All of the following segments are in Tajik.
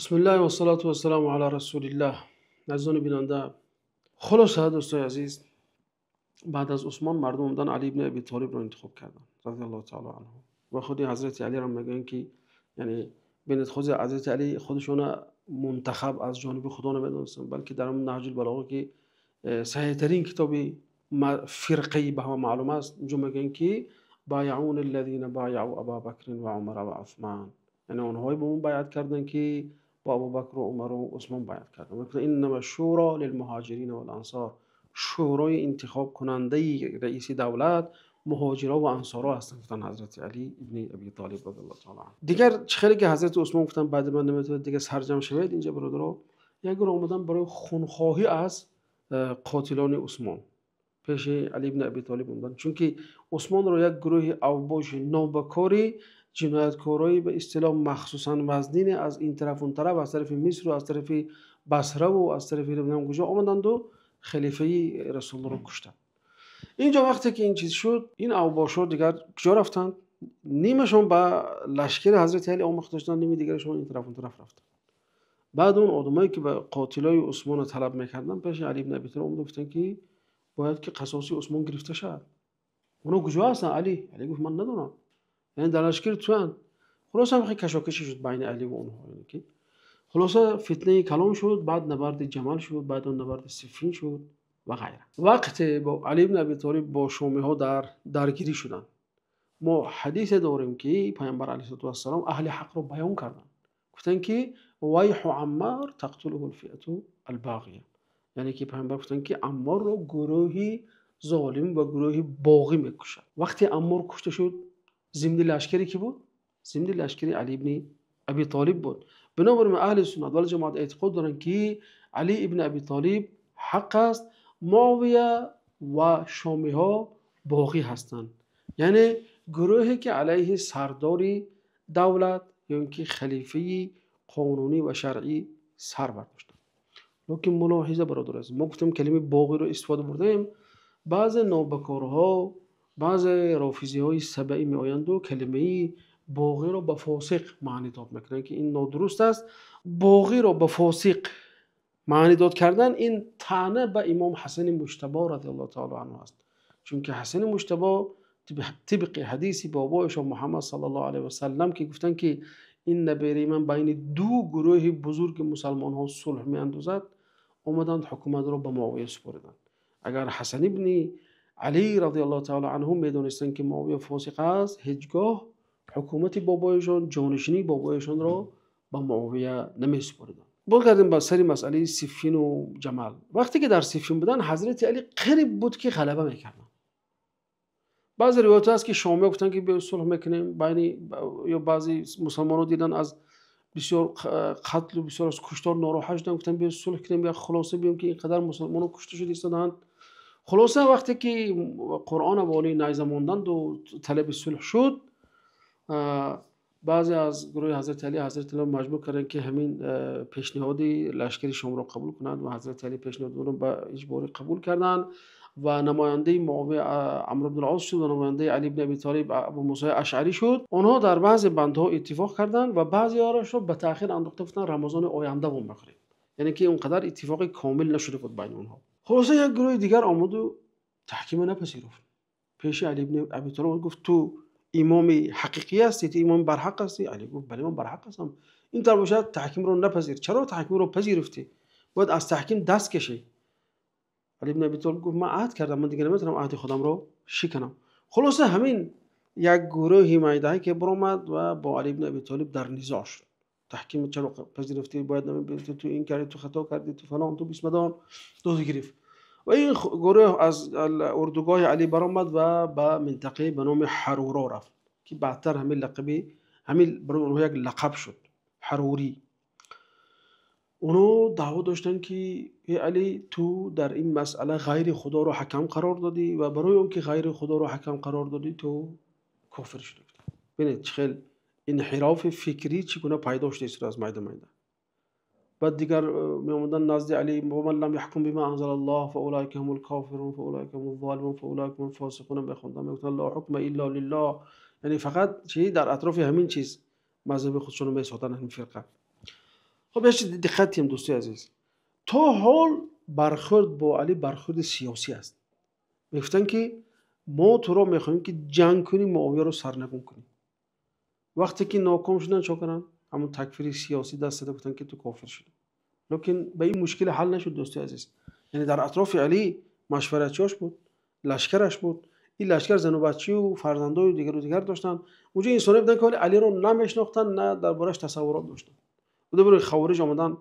Бисмиллаҳи вассалату вассаламу ала расулиллаҳ. Азизони бинанда, хулоса, дӯстои азиз, баъд аз Усмон мардум омадан, Али ибни Аби Толибро интихоб карданд, разияллоҳу таала анҳу. Ва худи ҳазрати Алиро мегӯянд, ки яъне бинед, худи ҳазрати Али худашона мунтахаб аз ҷониби Худо намедонистанд, балки дар ҳамон Наҳҷул Балоға, ки саҳиҳтарин китоби фирқаи ба ҳама маълум аст, инҷо мегӯянд, ки بايعوني الذين بايعوا أبا بكر وعمر وعثمان, яъне онҳое ба мо байъат карданд, ки бо Абубакру Умару Усмон байъат карданд. إنما الشورى للمهاجرين والأنصار, шӯрои интихобкунандаи раиси давлат муҳоҷиро ва ансоро ҳастанд, гуфтанд ҳазрати Али ибни Аби Толиб разияллоҳу таала анҳу. Дигар чӣ хеле ки ҳазрати Усмон гуфтанд, баъди ман наметавонед дигар сарҷамъ шавед. Инҷа, бародаро, як гурӯҳ омадан барои хунхоҳӣ аз қотилони Усмон пеши Али ибни Аби Толиб омаданд, чунки Усмонро як гурӯҳи авбоши нобакори ҷинояткорои ба истилоҳ махсусан вазнине аз ин тараф, он тараф, аз тарафи Мисру аз тарафи Басраву аз тарафи намедонам куҷо омаданду халифаи Расулро куштанд. Инҷо вақте ки ин чиз шуд, ин авбошҳо дигар куҷо рафтанд? Нимашон ба лашкари ҳазрати Али омӯхта шуданд, ними дигарашон ин тараф, он тараф рафтанд. Баъд он одамое ки ба қотилои Усмонро талаб мекарданд, пеши Али ибни Аби Толиб омада гуфтанд, ки бояд ки қасоси Усмон гирифта шавад. Оно куҷо ҳастанд, Али? Али гуфт: «Ман надонам». Яъне дар лашкари туянд. Хулоса, ҳам хеле кашокашӣ шуд байни Али ва онҳо, яъне ки хулоса фитнаи калон шуд. Баъд набарди Ҷамал шуд, баъд он набарди Сиффин шуд ва ғайра. Вақте бо Али ибни Аби Толиб бо шомиҳо дар даргирӣ шуданд, мо ҳадисе дорем, ки Пайғамбар алайҳиссалоту вассалом аҳли ҳақро баён карданд, гуфтанд, ки ويح عمار تقتله الفئة الباغية, яъне ки Пайғамбар гуфтанд, ки Амморро гурӯҳи золим ва гурӯҳи боғӣ мекушад. Вақте Аммор кушта шуд, зимни лашкаре ки буд? Зимни лашкари Али ибни Аби Толиб буд. Бинобар ин аҳли суннат вал ҷамоат эътиқод доранд, ки Али ибни Аби Толиб ҳақ аст, Муовия ва шомиҳо боғӣ ҳастанд, яъне гурӯҳе ки алайҳи сардори давлат ё ин ки халифаи қонунӣ ва шаръӣ сар бардоштанд. Лекин мулоҳиза, бародар азиз, мо гуфтем, калимаи боғиро истифода бурдаем. Баъзе нобакорҳо, баъзе рофизиҳои сабаӣ меоянду калимаи боғиро ба фосиқ маънӣ дод мекунанд, ки ин нодуруст аст. Боғиро ба фосиқ маънӣ дод кардан ин таъна ба имом Ҳасани Муҷтабо разияллоҳу таала анҳу аст, чунки Ҳасани Муҷтабо тибқи ҳадиси бобоишон Муҳаммад саллаллоҳу алайҳи васаллам, ки гуфтанд, ки ин набераи ман байни ду гурӯҳи бузурги мусалмонҳо сулҳ меандозад, омаданд, ҳукуматро ба Муовия супориданд. Агар Ҳасан ибни Али разияллоҳу таала анҳу медонистанд, ки Муовия фосиқ аст, ҳеҷ гоҳ ҳукумати бобоишон, ҷонишинии бобоишонро ба Муовия намесупориданд. Баргардем ба сари масъалаи Сиффину Ҷамал. Вақте ки дар Сиффин буданд, ҳазрати Али қариб буд, ки ғалаба мекарданд. Баъзе ривоятҳо ҳаст, ки шомиҳо гуфтанд, ки биё сулҳ мекунем байни, ё баъзе мусалмонҳо дидан аз бисёр қатлу бисёр аз куштор нороҳат шуданд, гуфтанд, биё сулҳ кунем, як хулоса биём, ки ин қадар мусалмонҳо кушта шуда истоданд. Хулоса, вақте ки Қуръона болои найза монданду талаби сулҳ шуд, баъзе аз гурӯҳи ҳазрати Али ҳазрати Алиро маҷбур карданд, ки ҳамин пешниҳоди лашкари Шомро қабул кунад ва ҳазрати Али пешниҳодро ба иҷборӣ қабул карданд ва намояндаи Муовия Амр ибн ал-Ос шуд ва намояндаи Али ибн Аби Толиб Абу Мусои Ашъарӣ шуд. Онҳо дар баъзе бандҳо иттифоқ карданд ва баъзеҳоро ба таъхир андохта, гуфтанд, Рамазони оянда во мехӯрем, яъне ки он қадар иттифоқи комил нашуда буд байни онҳо. Хулоса, як гурӯҳи дигар омаду таҳкима напазируфт. Пеши Али ибн Аби Толиб гуфт: «Ту имоми ҳақиқӣ ҳастӣ, ту имоми барҳақ ҳастӣ?» Али гуфт: «Бале, ман барҳақ ҳастам». «Ин тавр бошад, таҳкимро напазир. Чаро таҳкимро пазируфтӣ? Бояд аз таҳким даст кашӣ». Али ибн Аби Толиб гуфт: «Ман аҳд кардам, ман дигар наметавонам аҳди худамро шиканам». Хулоса, ҳамин як гурӯҳи майдаҳе ки баромад ва бо Али ибн Аби Толиб дар низоъ шуд. Таҳким чаро пазируфтӣ? Бояд намепазируфтӣ, ту ин кардӣ, ту хато кардӣ, ту фалон, ту бисмадон доду гирифт. Ва ин гурӯҳ аз урдугоҳи Али баромад ва ба минтақае ба номи Ҳаруро рафт, ки баъдтар ҳамин лақаби ҳамин барои онҳо як лақаб шуд, ҳарурӣ. Оно даъво доштанд, ки э Али, ту дар ин масъала ғайри Худоро ҳакам қарор додӣ ва барои он ки ғайри Худоро ҳакам қарор додӣ, ту кофир шудӣ. Бинед, чӣ хел инҳирофи фикрӣ чӣ гуна пайдо шуда истода аз майда майда. Баъд дигар меомаданд назди Али: ومن لم يحكم بما أنزل الله فأولئك هم الكافرون فأولئك هم الظالمون فأولئك هم الفاسقون мехонданд, мегуфтанд: لا حكم إلا لله. Яъне фақат чи дар атрофи ҳамин чиз мазҳаби худшонро месохтанд ҳамин фирқа. Хуб, як чиз диққат диҳем, дӯстои азиз. То ҳол бархӯрд бо Алӣ бархӯрди сиёсӣ аст. Мегуфтанд, ки мо туро мехоҳем, ки ҷанг кунӣ, Муовияро сарнагун кунӣ. Вақте ки ноком шуданд, чӣ карданд? Ҳамон такфири сиёсӣ даст зада, гуфтанд, ки ту кофир шудӣ. Лекин ба ин мушкил ҳал нашуд, дӯстои азиз. Яъне дар атрофи Алӣ машваратчиёш буд, лашкараш буд. Ин лашкар зану бачаю фарзандою дигару дигар доштанд. Онҷо инсоне буданд, ки ҳоле Алиро намешинохтанд, на дар борааш тасаввурот доштанд. Буда хавориҷ омаданд,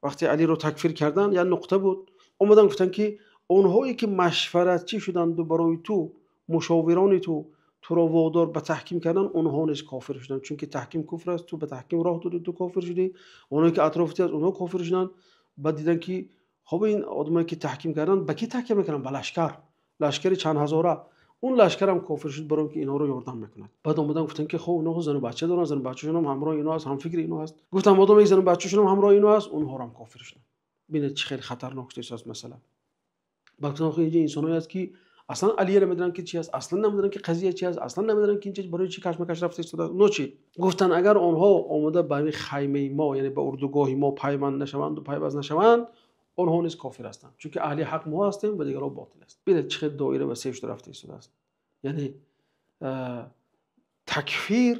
вақте Алиро такфир карданд, як нуқта буд. Омаданд, гуфтанд, ки онҳое ки машваратчӣ шуданду, барои ту мушовирони ту туро водор ба таҳким кардан, онҳо низ кофир шуданд, чунки таҳким куфр аст, ту ба таҳким роҳ додӣ, ту кофир шудӣ. Онҳое ки атрофи ту аст, онҳо кофир шуданд. Баъд диданд, ки хоб, ин одамое ки таҳким карданд, ба кӣ таҳким мекунанд? Ба лашкар, лашкари чанд ҳазора. Он лашкарам кофир шуд, барои ки инҳоро ёрдам мекунад. Баъд омадан, гуфтанд, ки хоб, онҳо зану бача доранд, зану бачашонам ҳамроҳи ино аст, ҳамфикри ино аст. Гуфтам, одаме зану бачашонам ҳамроҳи ино аст, онҳоро кофир шуданд. Бинед, чӣ хеле хатарнок шудааст масъала. Баъд гуфтанд, охи, инҷо инсонҳое аст, ки аслан Алия намедонанд, ки чи аст, аслан намедонанд, ки қазия чи аст, аслан намедонанд, ки инҷо барои чӣ кашмакаш рафта истодааст. Онҳо чӣ гуфтанд? Агар онҳо омода ба ҳамин хаймаи мо, яъне ба урдугоҳи мо, пайванд нашаванду пайваст нашаванд, онҳо низ кофир ҳастанд, чунки аҳли ҳақ мо ҳастем ва дигарҳо ботил аст. Бинед, чӣ хел доира васеъ шуда рафта истодааст. Яъне такфир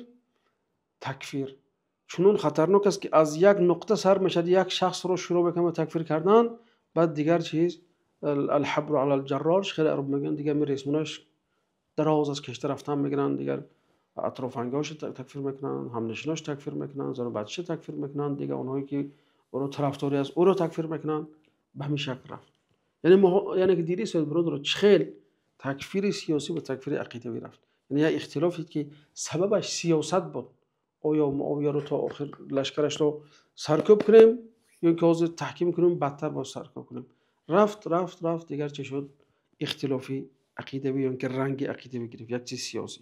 чунон хатарнок аст, ки аз як нуқта сар мешавад, як шахсро шурӯъ мекунад ба такфир кардан, баъд дигар чиз الحبل على الجرار, хеле араб мегӯянд, дигар ресмонаш дароз аст, кашта рафтан мегиранд, дигар атрофангоҳаш такфир мекунанд, ҳамнишинош такфир мекунанд, зану бачаша такфир мекунанд, дигар онҳое ки ӯро тарафдорӣ аст, ӯро такфир мекунанд. Ба ҳамин шакл рафт. Яъне яъне ки диди, соҳиб бародаро, чӣ хел такфири сиёсӣ ба такфири ақидавӣ рафт. Яъне як ихтилофе, ки сабабаш сиёсат буд: оё Муовияро то охир лашкарашро саркӯб кунем ё ки ҳозир таҳким кунем, бадтар боз саркӯб кунем. Рафт, рафт, рафт, дигар чӣ шуд? Ихтилофи ақидавӣ ё ки ранги ақидавӣ гирифт, як чизи сиёсӣ.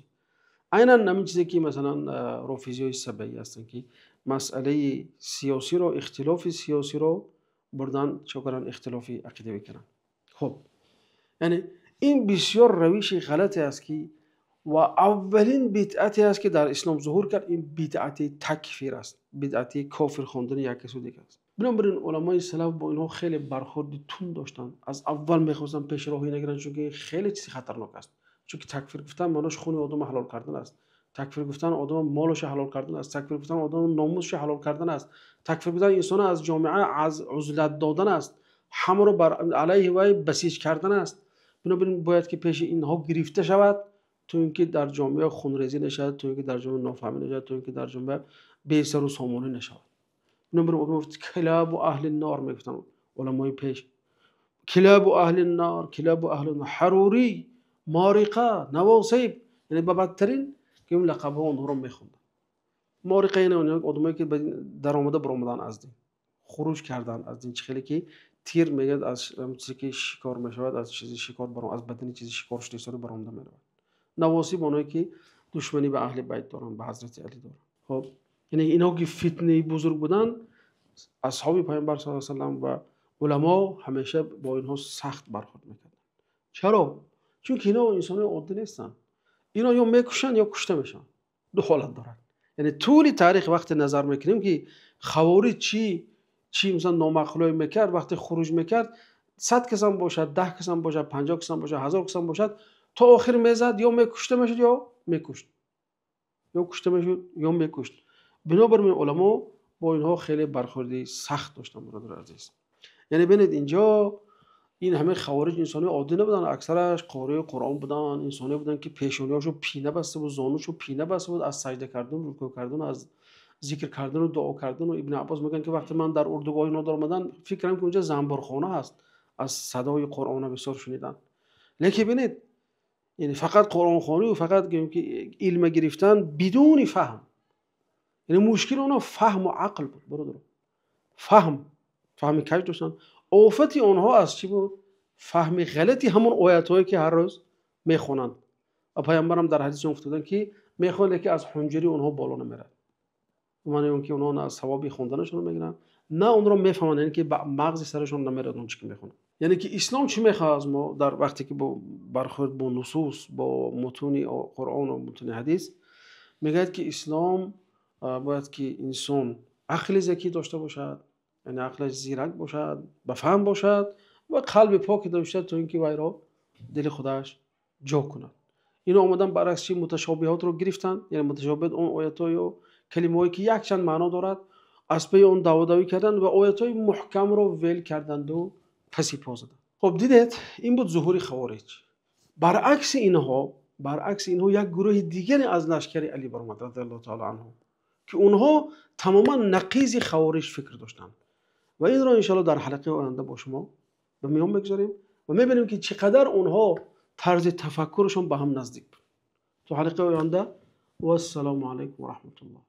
Айнан ҳамин чизе, ки масалан рофизиҳои сабаӣ ҳастанд, ки масъалаи сиёсиро, ихтилофи сиёсиро бурдан, чӣ карданд? Ихтилофи ақидавӣ карданд. Хуб, яъне ин бисёр равиши ғалате аст, ки ва аввалин бидъате аст, ки дар ислом зуҳур кард, ин бидъати такфир аст, бидъати кофир хондани як касу дигар аст. Бинобар ин уламои салаф бо инҳо хеле бархӯрди тунд доштанд. Аз аввал мехостанд пешроҳӣ нагиранд, чунки хеле чизи хатарнок аст. Чунки такфир гуфтан маънош хуни одамро ҳалол кардан аст, такфир гуфтан одама молашро ҳалол кардан аст, такфир гуфтан одама номусашро ҳалол кардан аст, такфир гуфтан инсонро аз ҷомеа аз узлат додан аст, ҳамаро бар алайҳи вай басиҷ кардан аст. Бинобар ин бояд, ки пеши инҳо гирифта шавад, то ин ки дар ҷомеа хунрезӣ нашавад, то ин ки дар ҷомеа нофаҳмӣ нашавад, то ин ки дар ҷомеа бесару сомонӣ нашавад. Бинобар ин كلاب أهل النار мегуфтанд уламои пеш, كلاب أهل النار، كلاب أهل النار، ҳарурӣ, мориқа, навосиб, яъне ба бадтарин ки лақабҳо онҳоро мехонданд. Мориқа яъне одамое, ки даромада баромадан аз дин, хуруҷ кардан аз дин, чӣ хеле ки тир мегӯяд, аз чизе ки шикор мешавад, аз чизи шикор, аз бадани чизи шикор шуда истода баромада меравад. Навосиб онҳое, ки душманӣ ба аҳли байт доранд, ба ҳазрати Алӣ доранд. Хоб, яъне инҳо ки фитнаи бузург буданд, асҳоби Пайғамбар саллаллоҳу алайҳи васаллам ва уламо ҳамеша бо инҳо сахт бархӯрд мекарданд. Чаро? Чунки инҳо инсонои оддӣ нестанд. Инҳо ё мекушанд, ё кушта мешаванд, ду ҳолат доранд. Яъне тӯли таърих вақте назар мекунем, ки хавориҷ чӣ масалан номаъқулое мекард, вақте хуруҷ мекард, 100 касам бошад, 10 касам бошад, 50 касам бошад, 1000 касам бошад, то охир мезад, ё мекушта мешуд, ё мекушт, ё кушта мешуд, ё мекушт. Бинобар ин уламо бо инҳо хеле бархӯрди сахт доштанд, бародари азиз. Яъне бинед, инҷо ин ҳама хавориҷ инсонои оддӣ набуданд, аксараш қории Қуръон буданд, инсоное буданд, ки пешониҳошон пина баста буд, зонушон пина баста буд аз саҷда кардан, рукӯъ кардан, аз зикр кардану дуо кардану. Ибни Аббос мегӯянд, ки вақте ман дар урдугоҳи инҳо даромадан, фикрам, ки онҷо занборхона ҳаст, аз садои Қуръона бисёр шунидан. Лекин бинед, яъне фақат қуръонхонию фақат гӯем, ки илма гирифтан бидуни фаҳм, яъне мушкили онҳо фаҳму ақл буд, бародаро. Фаҳм, фаҳми каҷ доштанд. Офати онҳо аз чӣ буд? Фаҳми ғалати ҳамон оятҳое, ки ҳар рӯз мехонанд. Ва Пайғамбарам дар ҳадиси он гуфта буданд, ки мехонанд, лекин аз ҳунҷари онҳо боло намерад. Маънои он ки онҳо на савоби хонданашонро мегиранд, на онро мефаҳманд, яъне ки ба мағзи сарашон намерад он чӣ ки мехонанд. Яъне ки ислом чӣ мехоҳад аз мо дар вақте ки бо бархӯрд бо нусус, бо мутуни Қуръону мутуни ҳадис? Мегӯяд, ки ислом бояд, ки инсон Ақли закӣ дошта бошад, яъне ақлаш зирак бошад, ба фаҳм бошад ва қалби поке дошта бошад, то ин ки вайро дили худаш ҷо кунад. Инҳо омаданд баръакс чи муташобиҳотро гирифтанд, яъне муташобиҳот он оятҳо ё калимаҳое ки якчанд маъно дорад, аз паи он даводавӣ карданд ва оятҳои муҳкамро вел карданду паси по заданд. Хоб дидед, ин буд зуҳури хавориҷ. Баръакси инҳо як гурӯҳи дигаре аз лашкари Али баромад радиаллоҳу таала анҳу, ки онҳо тамоман нақизи хавориҷ фикр доштанд. Ва инро иншоаллоҳ дар ҳалқаи оянда бо шумо ба миён мегузорем ва мебинем, ки чӣ қадар онҳо тарзи тафаккурашон ба ҳам наздик буд. То ҳалқаи оянда, вассалому алайкум ва раҳматуллоҳ.